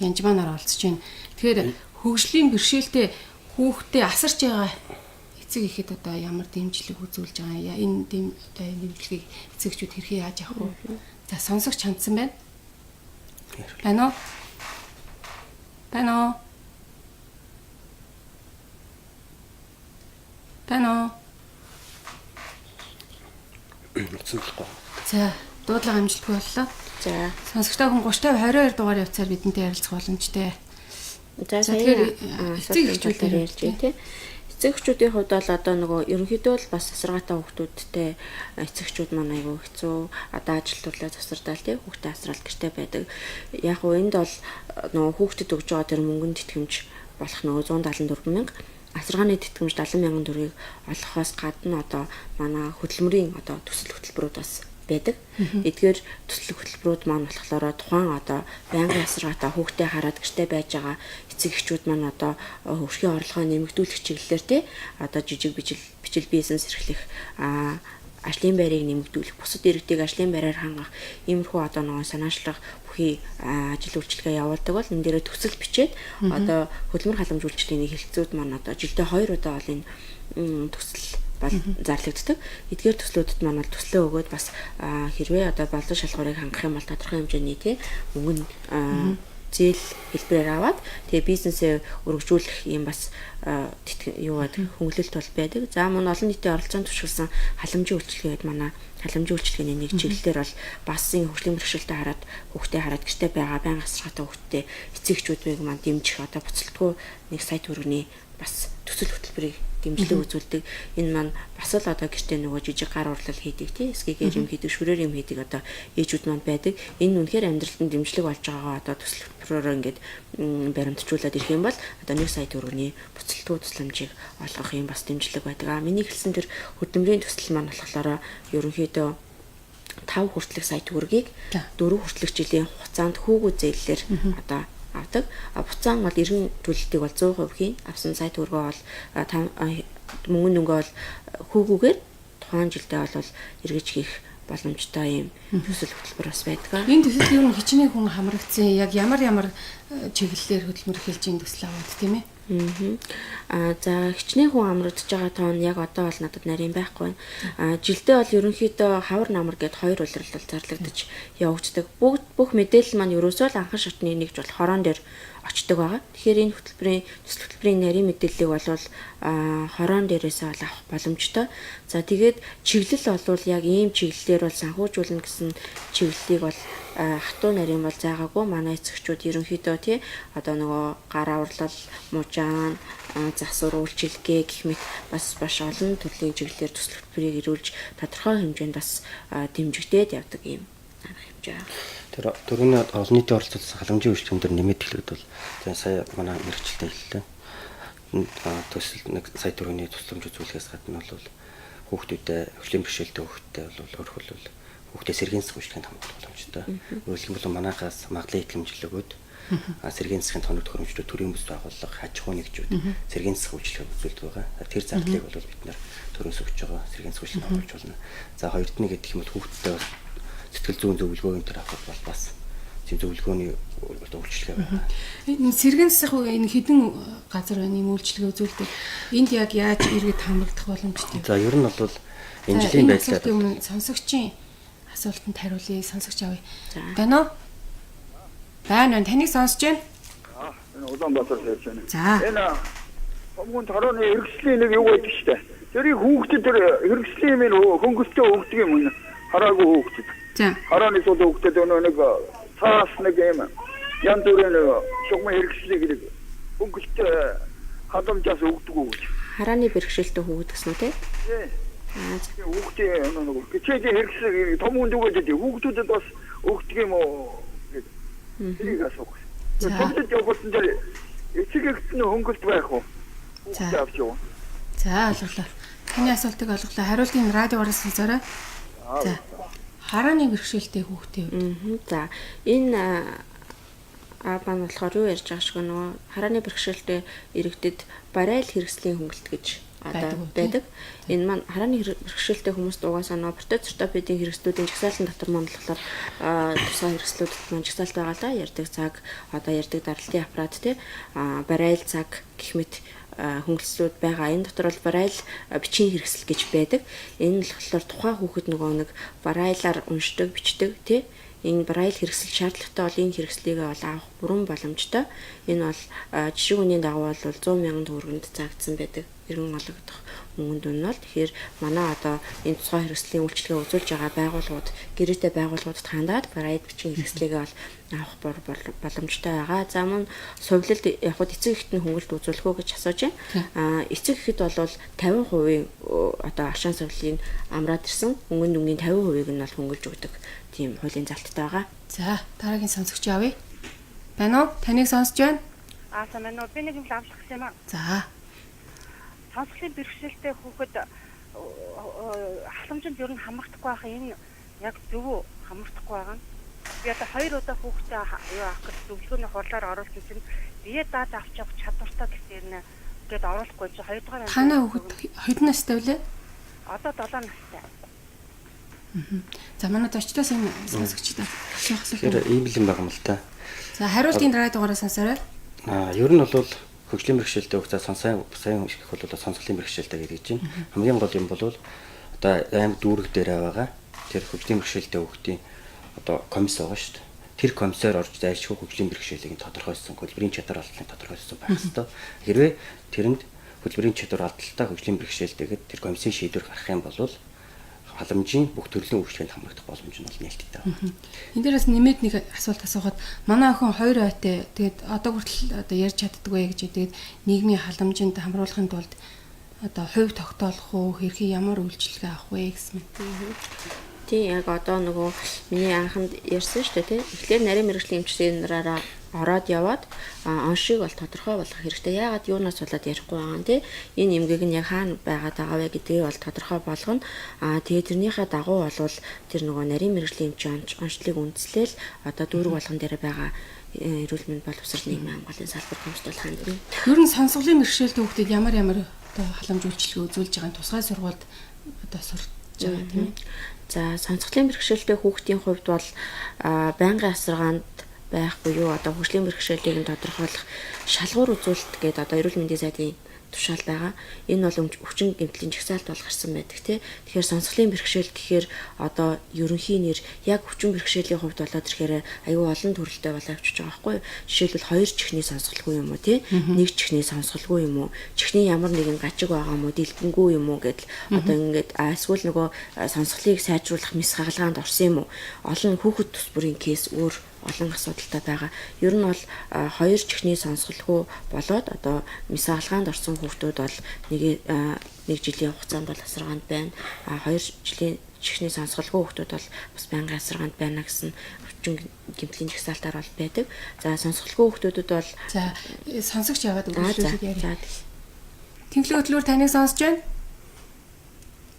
B: Янжманаар оролцож байна. Тэгэхээр хөгжлийн бэрхшээлтэй хүүхдээ асарч байгаа эцэг ихэд одоо ямар дэмжлэг үзүүлж байгаа юм? Энэ одоо энэ дэмжлэгийг эцэгчүүд хэрхэн яаж авах вэ? За сонсогч хандсан байна. Байна уу? Байна уу? Байна уу?
C: Утсан болохгүй.
B: За дуудлага амжилтгүй боллоо.
D: За
B: сонсогчдоо хүн 30 50 22 дугаар явцаар бидэнтэй ярилцах боломжтой.
D: За тэгэхээр эцэг эхчүүдээр ярьж байна тий. Эцэг эхчүүдийн хувьд бол одоо нөгөө ерөнхийдөө л бас асаргаатай хүүхдүүдтэй эцэг эхчүүд маань айгүй хэцүү одоо ажил төрлөө завсардаал тий хүүхдээ асраал гэрте байдаг. Яг уу энд бол нөгөө хүүхдэд өгж байгаа тэр мөнгөнд тэтгэмж болох нөгөө 174 мянга асаргааны тэтгэмж 70 мянган төгрөгийг олгохоос гадна одоо манай хөдөлмөрийн одоо төсөл хөтөлбөрүүд бас байдаг. Эдгээр төсөл хөтөлбөрүүд маань болохоор тухайн одоо байнгын асаргаатай хүүхдээ хараад гэрте байж байгаа эцэг эхчүүд маань одоо хөрхийн орлогоо нэмэгдүүлэх чиглэлээр те одоо жижиг бичил бизнес эрхлэх ажлын байрыг нэмэгдүүлэх, бусад иргэдийг ажлын байраар хангах иймэрхүү одоо нөгөө санаачлах бүхий ажил үйлчилгээ явуулдаг бол энэ дээрээ төсөл бичээд одоо хөдөлмөр халамж үйлчилгээний хэлтсүүд маань одоо жилдээ 2 удаа бол энэ төсөл бол зарлагддаг. Эдгээр төслүүдэд маань бол төслөө өгөөд бас хэрвээ одоо болон шалгуурыг хангах юм бол тодорхой хэмжээний тий мөнгө нь зээл хэлбэрээр аваад тэгээ бизнесээ өргөжүүлэх юм бас юу гэдэг хөнгөлөлт бол байдаг. За мөн олон нийтийн оролцоонд түшиглэсэн халамжийн үйлчилгээ гэдэг манай халамжийн үйлчилгээний нэг чиглэлээр бол бас энэ хөгжлийн бэрхшээлтэй хараад хүүхдээ хараад гэрте байгаа байнга асаргаатай хүүхдтэй эцэг эхчүүдийг маань дэмжих одоо буцалтгүй 1 сая төгрөгийн бас төсөл хөтөлбөрийг дэмжлэг үзүүлдэг. Энэ маань бас л одоо гэртээ нөгөө жижиг гар урлал хийдэг тий эсгэгээр юм хийдэг, шүрээр юм хийдэг одоо ээжүүд маань байдаг. Энэ үнэхээр амьдралд нь дэмжлэг болж байгаагаа одоо төсөл хөтөлбөрөөр ингээд баримтжуулаад ирэх юм бол одоо 1 сая төгрөгийн буцалтгүй тусламжийг олгох юм бас дэмжлэг байдаг. А миний хэлсэн тэр хөдөлмөрийн төсөл маань болохоор ерөнхийдөө 5 хүртэлх сая төгрөгийг 4 хүртэлх жилийн хугацаанд хүүгүү зээллээр одоо авдаг. Буцаан бол эргэн төлөлтийг бол 100% хийн. Авсан сая төгрөгөө бол мөнгө нөнгөө бол хүүгүүгээр тухайн жилдээ бол эргэж хийх боломжтой юм төсөл хөтөлбөр бас байдаг.
B: Энэ төсөл ер нь хичнээн хүн хамрагдсан, яг ямар чиглэлээр хөдөлмөр эхэлж энэ төсөл аваад тийм ээ?
D: За хичнээн хүн хамрагдаж байгаа тоон яг одоо бол надад нарийн байхгүй байна. Жилдээ бол ерөнхийдөө хавар намар гэд 2 улирал бол зарлагдаж явагддаг. Бүх мэдээлэл маань ерөөсөө л анхан шатны нэгж бол хорон дээр очдог байгаа. Тэгэхээр энэ хөтөлбөрийн төсөл хөтөлбөрийн нарийн мэдээллийг бол хорон дээрээсээ бол авах боломжтой. За тэгээд чиглэл бол яг ийм чиглэлээр бол санхүүжүүлнэ гэсэн чиглэлийг бол хатуу нарийн бол заагаагүй. Манай эцэгчүүд ерөнхийдөө тий одоо нөгөө гар аварлал, мужаан, засвар үйлчилгээ гэх мэт бас маш олон төрлийн чиглэлээр төсөл хөтөлбөрийг ирүүлж тодорхой хэмжээнд бас дэмжигдээд явдаг ийм арга хэмжээ.
C: Тэр дөрөвний олон нийтийн оролцуулсан халамжийн үйлчилгээнд дээр нэмээд эхлэхэд бол сая манай мэргэжилтэн хэллээ. Төсөл 1 сая төгрөгийн тусламж үзүүлэхээс гадна бол хүүхдүүдэд хөгжлийн бэрхшээлтэй хүүхдтэй бол өөрхөл хүүхдээ сэргийн засах үйлчилгээнд хамруулах боломжтой. Өөрөлдөх юм бол манайхаас магадлан итгэмжлэл өгөөд сэргийн засгийн тоног төхөөрөмжлөд төрийн бүс байгууллага, аж ахуйн нэгжүүд сэргийн засах үйлчилгээг үзүүлдэг байгаа. Тэр зардлыг бол бид нэр төрөөс өгч байгаа. Сэргийн засах үйлчилгээнд хамруулж болно. За хоёрд нь гэдэг юм бол хүүхдтэй бас сэтгэл зүйн зөвлөгөө энэ төр авах бол бас тийм зөвлөгөөний одоо үйлчилгээ байна.
B: Энэ сэргийн засах энэ хэдэн газар байна ийм үйлчилгээ үзүүлдэг. Энд яг яаж иргэд хамрагдах боломжтой?
C: За ер нь бол энэ жилийн байдлаар
B: өмнө сонсогчийн асуултанд хариулъя. Сонсогч авъя. Байна уу? Байна. Таныг сонсож байна.
E: Улаанбаатар ярьж байна.
B: За.
E: Энэ хомгон хорооны хэрэгслийн нэг юу байдаг шүү дээ. Тэрийг хүүхдэд тэр хэрэгслийн юм хөнгөлтөө өгдөг юм энэ хараагүй хүүхдэд.
B: За.
E: Хорооны сул хүүхдэд өнөө нэг цаас нэг юм янз бүрийн шугамн хэрэгслийг нэг хөнгөлтөө халамжаас өгдөг үү гэж.
D: Харааны бэрхшээлтэй хүүхэд гэсэн үү те?
E: Тий. Хүүхдийн нэг хичээлийн хэрэгсэл том хүн зүгээд дээ. Хүүхдүүдэд бас өгдөг юм уу гэдэг. Тэрийг асуух. Томдод явуулсан дээр эцэг эхэд нь хөнгөлт байх уу? Хүүхдээ авч яваа.
B: За ойлголоо. Таны асуултыг ойлголоо. Хариултыг радиогоор сонсоорой. За. Харааны бэрхшээлтэй хүүхдийн
D: хувьд. За энэ маань болохоор юу ярьж байгаа шиг нөгөө харааны бэрхшээлтэй иргэдэд барайл хэрэгслийн хөнгөлт гэж одоо байдаг. Энэ маань харааны бэрхшээлтэй хүмүүст угаасаа нөгөө протез ортопедийн хэрэгслүүдийн жагсаалтын дотор маань болохоор тусгай хэрэгслүүдэд маань жагсаалт байгаа л да. Ярддаг цаг, одоо ярддаг даралтын аппарат тий, барайл цаг гэх мэт хөнгөлслүүд байгаа. Энэ дотор бол барайл бичгийн хэрэгсэл гэж байдаг. Энэ нь болохоор тухайн хүүхэд нөгөө нэг барайлаар уншдаг, бичдэг тий. Энэ брайль хэрэгсэл шаардлагатай бол энэ хэрэгслийг бол авах бүрэн боломжтой. Энэ бол жишиг үнийн дагуу бол 100 мянган төгрөгөнд заагдсан байдаг. Иргэн олгодох мөнгөнд үнэ бол тэгэхээр манай одоо энэ тусгай хэрэгслийн үйлчилгээ үзүүлж байгаа байгууллагууд, гэрээтэй байгууллагуудад хандаад брайль бичгийн хэрэгслийг бол авах боломжтой байгаа. За мөн сувилалд явхад эцэг эхэд нь хөнгөлт үзүүлэх үү гэж асууж байна. Эцэг эхэд бол 50% одоо оршин сувилын амраад ирсэн мөнгөн дүнгийн 50%-ийг нь бол хөнгөлж өгдөг тийм хуулийн залттай байгаа.
B: За дараагийн сонсогч явъя. Байна уу? Таныг сонсож байна.
F: Аа за мэн үү. Би нэг юм лавлах гэсэн юм аа.
B: За.
F: Сонсголын бэрхшээлтэй хүүхэд халамжинд ер нь хамрагдахгүй байх энэ яг зөв үү? Хамрагдахгүй байгаа нь. Би одоо 2 удаа хүүхдээ юу авах гэж зөвлөгөөний хурлаар оруулсан чинь бие дааж авч явах чадвартай гэсэн юм гээд оруулахгүй чи 2 дугаар
B: анги. Танай хүүхэд 2 настай үлээ?
F: Одоо 7 настай.
B: За манай зочдоос энэ сонсогчдод асуух асуулт.
C: Тэгэхээр ийм л юм байгаа юм л та.
B: За хариултын радиогоороо сонсоорой.
C: Ер нь бол хөгжлийн бэрхшээлтэй хүүхдээ сайн их бол сонсголын бэрхшээлтэй гэж байна. Хамгийн гол юм бол одоо аймаг дүүрэг дээр байгаа тэр хөгжлийн бэрхшээлтэй хүүхдийн одоо комисс байгаа шүү дээ. Тэр комиссоор орж зайлшгүй хөгжлийн бэрхшээлийг тодорхойлсон, хөтөлбөрийн чадвар алдлыг тодорхойлсон байх ёстой. Хэрвээ тэрэнд хөтөлбөрийн чадвар алдaltaа хөгжлийн бэрхшээлтэйгээд тэр комиссийн шийдвэр гарах юм бол халамжийн бүх төрлийн үйлчлэгэнд хамрагдах боломж нь бол нээлттэй байна.
B: Энэ дээрээс нэмээд нэг асуулт асуухад манай охин 2 ойтой тэгээд одоо хүртэл одоо ярьж чаддаггүй гэж тэгээд нийгмийн халамжинд хамруулахын тулд одоо хувь тогтоолох уу хэрхэн ямар үйлчилгээ авах вэ гэсэн мэт.
D: Тийм яг одоо нөгөө миний анханд ярьсан шүү дээ тий. Тэгэхээр нарийн мэргэжлийн эмчлийн нараараа ороод яваад оншийг бол тодорхой болгох хэрэгтэй. Яагаад юунаас болоод ярихгүй байгаа юм те? Энэ эмгэг нь яг хаана байгаад байгаа вэ гэдгийг бол тодорхой болгоно. Тэгээ тэрнийхээ дагуу болвол тэр нөгөө нарийн мэргэжлийн эмчийн онцлыг үндэслээл одоо дүүрэг болгон дээр байгаа эрүүл мэнд боловсрол нийгмийн хамгааллын салбар комист бол хандна.
B: Ер нь сонсголын бэрхшээлтэй хүүхдэд ямар ямар одоо халамж үйлчилгээ үзүүлж байгаа нь тусгай сургуульд одоо сурч байгаа тийм ээ.
D: За сонсголын бэрхшээлтэй хүүхдийн хувьд бол байнгын асаргаанд байх буюу одоо хөгжлийн бэрхшээлийг нь тодорхойлох шалгуур үзүүлэлт гэдэг одоо эрүүл мэндийн сайдын тушаал байгаа. Энэ бол өвчин гэмтлийн жагсаалт бол гарсан байдаг тий. Тэгэхээр сонсголын бэрхшээл гэхээр одоо ерөнхий нэр яг өвчин бэрхшээлийн хувьд болоод ирэхээр аюу олон төрөлтэй болоо авчиж байгаа байхгүй юу. Жишээлбэл хоёр чихний сонсголгүй юм уу тий. Нэг чихний сонсголгүй юм уу? Чихний ямар нэгэн гажиг байгаа юм уу? Дэлгэнгүй юм уу гэдэл одоо ингээд эсвэл нөгөө сонсголыг сайжруулах мэс хагалгаанд орсон юм уу? Олон хүүхэд төс бүрийн кейс өөр олон асуудалтай байгаа. Ер нь бол хоёр чихний сонсголгүй болоод одоо мэс хагалгаанд орсон хүүхдүүд бол нэг жилийн хугацаанд бол асаргаанд байна. Хоёр жилийн чихний сонсголгүй хүүхдүүд бол бас байнгын асаргаанд байна гэсэн өвчин гэмтлийн жагсаалтаар бол байдаг. За сонсголгүй хүүхдүүдэд бол
B: за сонсогч яваад үргэлжлүүлээд яриа. Тэнхлэг хөтлөөр таныг сонсож байна.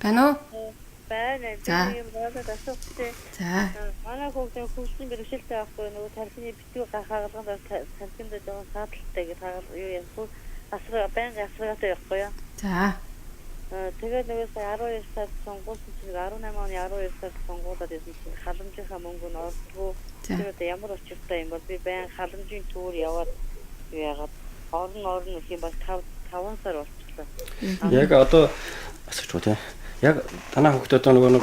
B: Байна уу?
G: Байна. Би юм болоод асуухгүй.
B: За.
G: Манай хүүхдийн хөгжлийн бэрхшээлтэй байхгүй нөгөө тархины битгий хагалгаанд тархинд жоохон саадaltaй гэж хагал юу яахгүй асраа байнга асраатай байхгүй юу.
B: За.
G: Тэгээд нөгөө сая 12 сард сонгуулсан чинь 18 оны 12 сард сонгуулад байсан чинь халамжийнхаа мөнгө нь ордгоо. Тэр одоо ямар учиртай юм бол би байнга халамжийн төвөр яваад юу яагаад орно гэх юм бол 5 сар болчихлоо.
C: Яг одоо асууч уу тий. Яг танай хүүхд одоо нөгөө нэг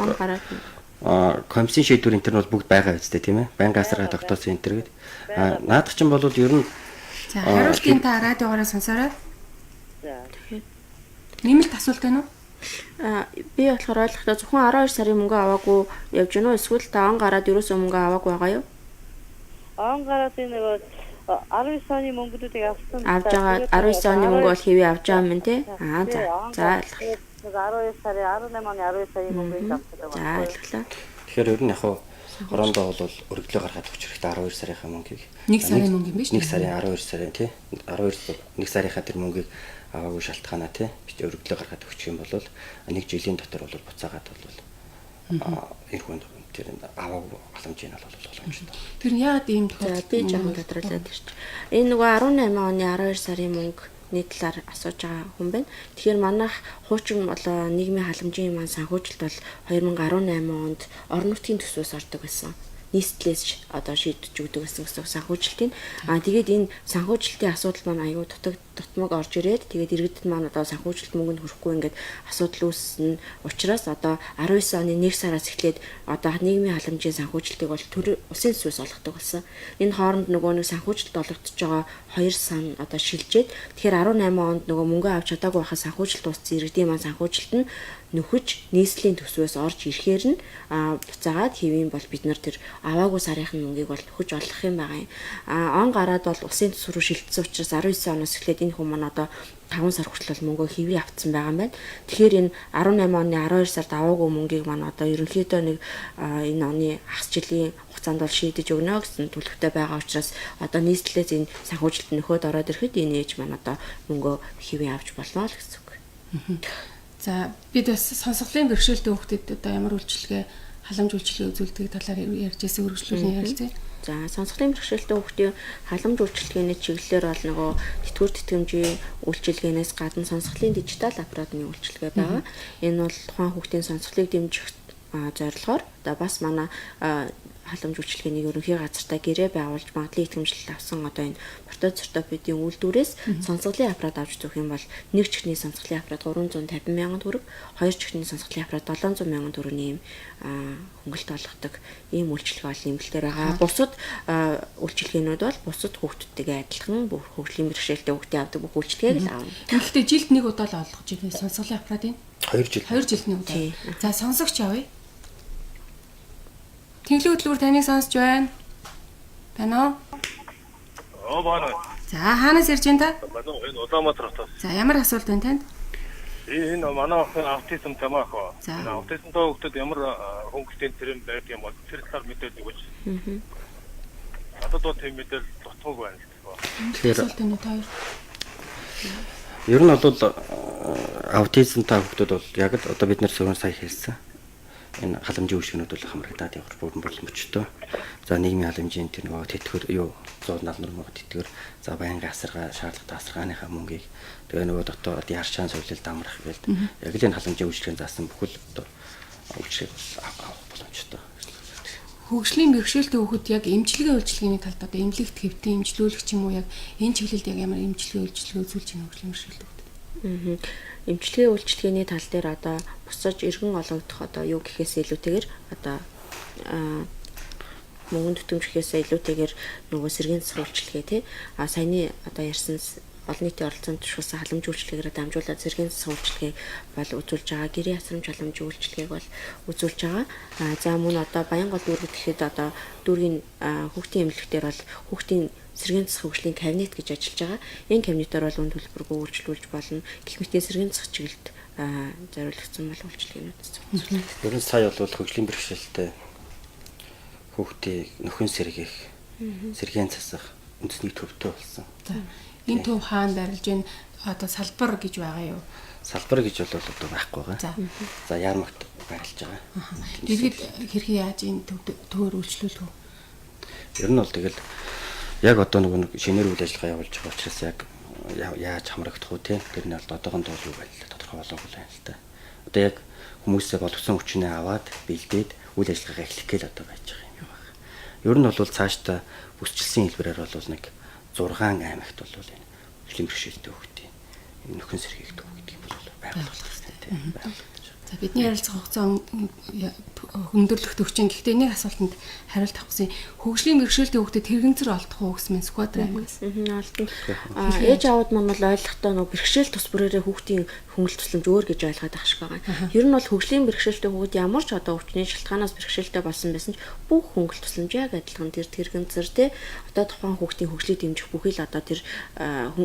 C: комиссийн шийдвэр энэ төр нь бол бүгд байгаа үстэй тийм ээ. Байнгын асаргаа тогтоосон энэ төр гээд. Наадах чинь бол ер нь
B: за хариултын та радиогоороо сонсоорой.
G: За.
B: Нэмэлт асуулт байна уу?
D: Би болохоор ойлгохдоо зөвхөн 12 сарын мөнгө аваагүй явж гэнэ үү? Эсвэл та он гараад ерөөсөө мөнгө аваагүй байгаа юу?
G: Он гараад энэ нөгөө 19 оны мөнгөдүүдийг авсан.
D: Авж байгаа 19 оны мөнгө бол хэвээ авч байгаа юм тий? Аа за. За ойлголоо.
G: Нэг 12 сарын 18 оны 12 сарын мөнгөийг авсан
D: байгаа. За ойлголоо.
C: Тэгэхээр ер нь яг хуу хорондоо бол өргөдлөө гаргаад өгч хэрэгтэй 12 сарынхаа мөнгийг.
B: 1 сарын мөнгө юм биш
C: үү? 1 сарын 12 сарын тий 12 1 сарынхаа тэр мөнгийг аваагүй шалтгаанаа тий бич өргөдлөө гаргаад өгчих юм бол нэг жилийн дотор бол буцаагаад бол энэ хүн тэр аваагүй халамжийг нь бол боломжтой.
B: Тэр нь яагаад ийм тохиолдол
D: би жоохон тодруулаад ирч. Энэ нөгөө 18 оны 12 сарын мөнгөний талаар асууж байгаа хүн байна. Тэгэхээр манайх хуучин болоо нийгмийн халамжийн маань санхүүжилт бол 2018 онд орон нутгийн төсвөөс ордог байсан. Нийслэлээс одоо шийдэж өгдөг гэсэн гэсэн санхүүжилтийг. Аа тэгээд энэ санхүүжилтийн асуудал маань аюу дутмаг орж ирээд тэгээд иргэдэд маань одоо санхүүжилт мөнгөнд хүрэхгүй ингээд асуудал үүссэн учраас одоо 19 оны 1 сараас эхлээд одоо нийгмийн халамжийн санхүүжилтийг бол төр улсын төсвөөс олгодог болсон. Энэ хооронд нөгөө нэг санхүүжилт олгогдож байгаа хоёр сан одоо шилжээд тэгэхээр 18 онд нөгөө мөнгө авч чадаагүй байхад санхүүжилт дууссан иргэдийн маань санхүүжилт нь нөхөж нийслэлийн төсвөөс орж ирэхээр нь буцаагаад хэвийн бол бид нар тэр аваагүй сарынхын мөнгийг бол нөхөж олох юм байгаа юм. Он гараад бол улсын төсв рүү шилжсэн учраас 19 оноос эхлээд энэ хүмүүс маань одоо 5 сар хүртэл бол мөнгөө хэвийн авцсан байгаа юм байна. Тэгэхээр энэ 18 оны 12 сард аваагүй мөнгийг маань одоо ерөнхийдөө нэг энэ оны хагас жилийн хугацаанд бол шийдэж өгнө гэсэн төлөвтэй байгаа учраас одоо нийслэлээс энэ санхүүжилт нөхөд ороод ирэхэд энэ ээж маань одоо мөнгөө хэвийн авч болно л гэсэн үг.
B: За бид бас сонсголын бэрхшээлтэй хүүхдэд одоо ямар үйлчилгээ халамж үйлчилгээ үзүүлдэг талаар ярьж байсан үргэлжлүүлэн ярилцъя.
D: За сонсголын бэрхшээлтэй хүүхдийн халамж үйлчилгээний чиглэлээр бол нөгөө тэтгэвэр тэтгэмжийн үйлчилгээнээс гадна сонсголын дижитал аппаратны үйлчилгээ байгаа. Энэ бол тухайн хүүхдийн сонсголыг дэмжих зорилгоор одоо бас манай халамж үйлчилгээний ерөнхий газартаа гэрээ байгуулж магадлан итгэмжлэл авсан одоо энэ протез ортопедийн үйлдвэрээс сонсголын аппарат авч зүүх юм бол нэг чихний сонсголын аппарат 350 мянган төгрөг, хоёр чихний сонсголын аппарат 700 мянган төгрөгийн ийм хөнгөлт олгодог ийм үйлчилгээ бол нэмэлтээр байгаа. Бусад үйлчилгээнүүд бол бусад хүүхдүүдтэйгээ адилхан бүх хөгжлийн бэрхшээлтэй хүүхдийн авдаг бүх үйлчилгээг л авна.
B: Гэхдээ жилд нэг удаа л олгож байна сонсголын аппаратыг.
C: 2 жил.
B: 2 жилд нэг удаа. За сонсогч авъя. Тэнглэн хөтөлбөр таныг сонсч байна. Байна уу?
H: Оо байна.
B: За хаанаас ирж байна та?
H: Манай энэ Улаанбаатар хотоос.
B: За ямар асуулт байна танд?
H: Энэ манай охин аутизмтай маа хөө. Энэ аутизмтай хүүхдэд ямар хөнгөлтийн цэрэм байдаг юм бол тэр талаар мэдээлэл өгөөч. Надад бол тийм мэдээлэл дутмаг байна л дээ.
C: Тэгэхээр
B: асуулт байна уу та хоёр?
C: Ер нь бол аутизмтай хүүхдүүд бол яг л одоо бид нар сөрөн сая хэлсэн. Энэ халамжийн үйлчилгээнүүд бол хамрагдаад явах бүрэн боломжтой. За нийгмийн халамжийн тэр нөгөө тэтгэвэр юу 170 мянга тэтгэвэр за байнгын асаргаа шаардлагатай асаргааныхаа мөнгийг тэгээ нөгөө дотоод яршаан совилолд амрах гэлд яг л энэ халамжийн үйлчилгээнд заасан бүхэл одоо үйлчилгээг бол авах боломжтой.
B: Хөгжлийн бэрхшээлтэй хүүхэд яг эмчилгээ үйлчилгээний талд одоо эмнэлэгт хэвтэн эмчлүүлэх ч юм уу яг энэ чиглэлд яг ямар эмчилгээ үйлчилгээ үзүүлж байна хөгжлийн бэрхшээлтэй хүүхдэд?
D: Эмчилгээ үйлчилгээний тал дээр одоо буцаж эргэн олгогдох одоо юу гэхээс илүүтэйгээр одоо мөнгөн тутамж гэхээс илүүтэйгээр нөгөө сэргийн засах үйлчилгээ тий а саяны одоо ярьсан олон нийтийн оролцоонд тушуулсан халамж үйлчилгээгээр дамжуулаад сэргийн засах үйлчилгээг бол үзүүлж байгаа. Гэрийн асрамж халамжийн үйлчилгээг бол үзүүлж байгаа. За мөн одоо Баянгол дүүрэг гэхэд одоо дүүргийн хүүхдийн эмнэлэгтэр бол хүүхдийн сэргийн засах хөгжлийн кабинет гэж ажиллаж байгаа. Энэ кабинетээр бол үн төлбөргүй үйлчлүүлж болно. Гэх мэт сэргийн засах чиглэлд зориулагдсан бол үйлчилгээнүүд үзүүлдэг.
C: Ер нь сая бол хөгжлийн бэрхшээлтэй хүүхдийг нөхөн сэргээх, сэргээн засах үндэсний төвтэй болсон.
B: За энэ төв хаана байрлаж байна? Одоо салбар гэж байгаа юу?
C: Салбар гэж бол одоо байхгүй байгаа. За Яармагт байрлаж байгаа.
B: Иргэд хэрхэн яаж энэ төвөөр үйлчлүүлэх вэ?
C: Ер нь бол тэгэл яг одоо нөгөө нэг шинээр үйл ажиллагаа явуулж байгаа учраас яг яаж хамрагдах вэ те тэр нь бол одоохондоо юу байлаа тодорхой болоогүй л байна л та. Одоо яг хүмүүсээ боловсон хүчнээ аваад бэлдээд үйл ажиллагаагаа эхлэх гээл одоо байж байгаа юм байна. Ер нь бол цаашдаа бүсчилсэн хэлбэрээр бол нэг 6 аймагт бол энэ хөгжлийн бэрхшээлтэй хүүхдийн нөхөн сэргээх төв гэдэг юм бол байгуулах хэрэгтэй тийм байгуулах.
B: За бидний ярилцах хугацаа өндөрлөх төвчин. Гэхдээ нэг асуултанд хариулт авах гэсэн. Хөгжлийн бэрхшээлтэй хүүхдэд тэрэгэнцэр олдох уу гэсэн мэн Сүхбаатар аймагаас.
D: Олдно. Ээж аауд маань бол ойлгохдоо нөгөө бэрхшээл тус бүрээрээ хүүхдийн хөнгөлт тусламж өөр гэж ойлгоод ах шиг байгаа. Ер нь бол хөгжлийн бэрхшээлтэй хүүхэд ямар ч одоо өвчний шалтгаанаас бэрхшээлтэй болсон байсан ч бүх хөнгөлт тусламж яг адилхан тэр тэрэгэнцэр те одоо тухайн хүүхдийн хөгжлийг дэмжих бүхий л одоо тэр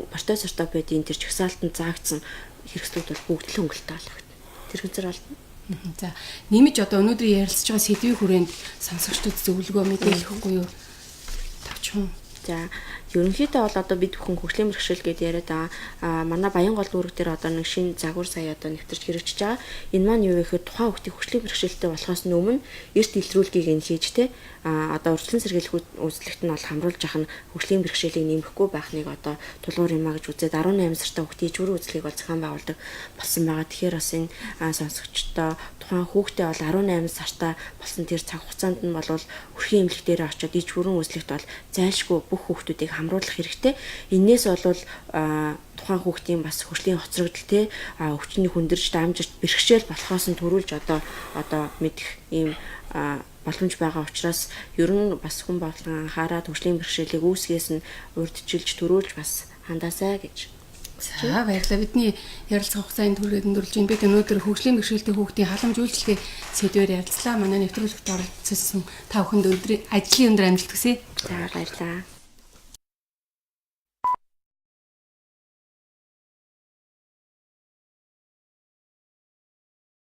D: протез ортопедийн тэр жагсаалтанд заагдсан хэрэгслүүд бол бүгд л хөнгөлттэй олгогдно. Тэрхэнцэр олдно.
B: За, нэмж одоо өнөөдрийн ярилцж байгаа сэдвийн хүрээнд сонсогчдод зөвлөгөө мэдээлэх үгүй юу? Тавчхан.
D: За, ерөнхийдөө бол одоо бид бүхэн хөгжлийн бэрхшээл гэдээ яриад байгаа. Манай Баянгол дүүрэг дээр одоо нэг шинэ загвар сая одоо нэвтэрч хэрэгжиж байгаа. Энэ маань юу вэ гэхээр тухайн хүүхдийн хөгжлийн бэрхшээлтэй болохоос өмнө эрт илрүүлгийг нь хийж те одоо урьдчилан сэргийлэх үзлэгт нь бол хамруулж явах нь хөгжлийн бэрхшээлийг нэмэхгүй байх нэг одоо тулгуур юм а гэж үзээд 18 сартай хүүхдийн ижвэрийн үзлэгийг бол зохион байгуулдаг болсон байгаа. Тэгэхээр бас энэ сонсогчдоо тухайн хүүхдээ бол 18 сартай болсон тэр цаг хугацаанд нь бол өрхийн эмнэлэг дээр очиод ижвэрийн үзлэгт бол зайлшгүй бүх хүүхдүүдийг хамруулах хэрэгтэй. Энээс бол тухайн хүүхдийн бас хөгжлийн хоцрогдол те өвчний хүндэрч дамжирч бэрхшээл болохоос нь төрүүлж одоо мэдэх ийм боломж байгаа учраас ер нь бас хүн болгон анхаараад хөгжлийн бэрхшээлийг үүсгээс нь урьдчилж төрүүлж бас хандаасай гэж.
B: За, баярлалаа. Бидний ярилцах хугацааны түргээд өндөрлж байна. Бид өнөөдөр хөгжлийн бэрхшээлтэй хүүхдийн халамж үйлчилгээ сэдвээр ярилцлаа. Манай нэвтрүүлэгт оролцсон та бүхэнд өдрийн ажлын өндөр амжилт хүсье.
D: За, баярлалаа.